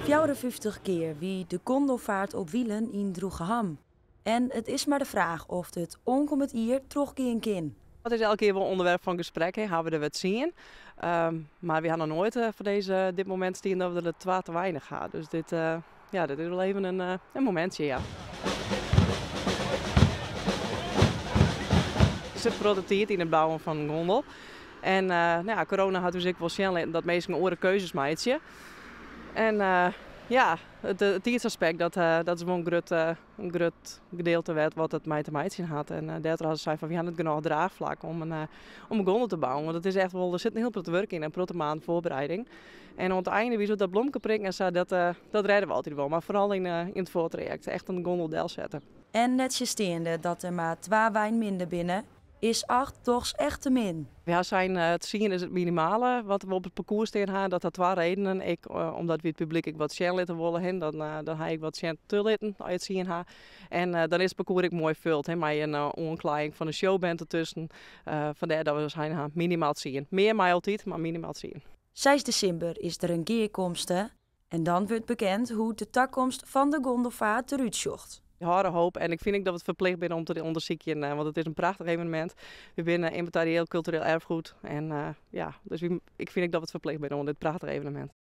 54 kear wie de Gondelvaart op Wielen yn Droegeham. En it is mar de fraach oft it oankommend jier trochgean kin. Het is elke kear wol ûnderwerp fan gesprek, hè. Ha we der wer 10? Mar we ha noch noait foar dit momint stien dat we der 2 te weinich ha. Dus dit is wol even in momintsje, ja. Der sit protte tiid yn it bouwen fan in gondel. En corona hat ús ek wol sjen litten dat minsken oare keuzes meitsje. En it tiidsaspekt, dat is wol in grut gedeelte wat it mei te meitsjen hat. En dêrtroch ha se sein fan, we ha net genôch draachflak om in gondel te bouwen. Want it is echt wol, der sit in hiel protte wurk yn en in protte maanden foarbereiding. En oan it einde wie zo dat blomke prikken en sa, dat redden we altyd wol. Mar foaral yn it foartrajekt, echt in gondel delsette. En nettsjinsteande dat der mar 2 weinen minder binne, is 8 dochs echt te min. Ja, zijn het zien is het minimale wat we op het parcours staan hebben. Dat had 2 redenen. Ik, omdat we het publiek ik wat sjen litten willen, hè, dan ha ik wat sjen te litten als je het zien ha. En dan is het parcours ook mooi vuld, hè, met een oankleiding van de showband ertussen. Vandaar dat we zijn ha, minimaal zien. Meer mij altijd, maar minimaal zien. 6 desimber is der in gearkomste en dan wurdt bekend hoe de takomst fan de gondelvaart eruit sjocht. Ik hâld hoop en ik vind ook dat we het verplicht zijn om te onderzoeken, want het is een prachtig evenement. We zijn immaterieel cultureel erfgoed en ja, dus ik vind ook dat we het verplicht zijn om dit prachtig evenement.